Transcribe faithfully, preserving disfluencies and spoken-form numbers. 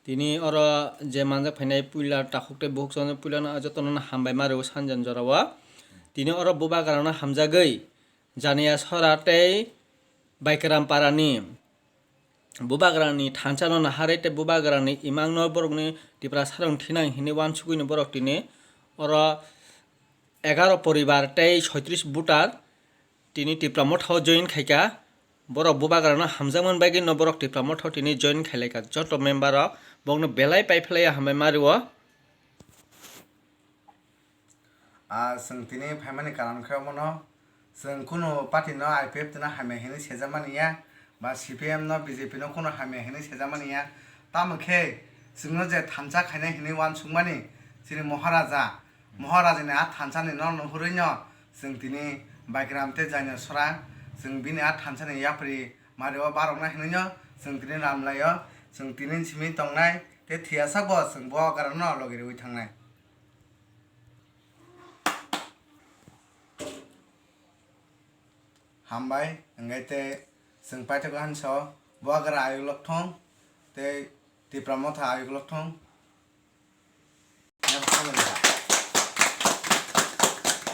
Tini oro je manjak phainai puila takhuk tei bukhuk chongjak puilano jotono hambai ma rwo sanjani jorao. Tini oro bubagrano hamjagwi Janiya Sora tei Baikram Parani bubagrani thansa no naharwi tei bubagrani imang no borokni Tiprasa rok thinang hinwi wansugwi no borok tini oro egaro poribar tei soitris voter tini Tipra Motha o join khaikha. Borok bubagrano hamjakmani bagwi no borok Tipra Motha o tini join khailaikha. Joto member rok bokno belai paiphlaiya hambai ma rwo. Ah, chwng tini phaimani karon khe omono, chwng kunu party no I P F T no hamya hinwi sejakmani ya, ba C P M no B J P no kunu hamya hinwi sejakmani ya. Tamo khe chwngno je thansa khainai hinwi wansukmani chini Moharaja, Moharajani a thansani no nuhurwi no chwng tini Baikram tei Janiya Sora, chwng bini a thansani yapri mario barokna hinwi no chwng tini lamlaio, chwng tini simi tongnai tei thwiyasak bo chwng bubagrano logi rwi thangnai. Hambai, hwnkhe tei chwng paithago hansa o bubagra ayuk lok thung tei Tipra Motha ayuk lok thung.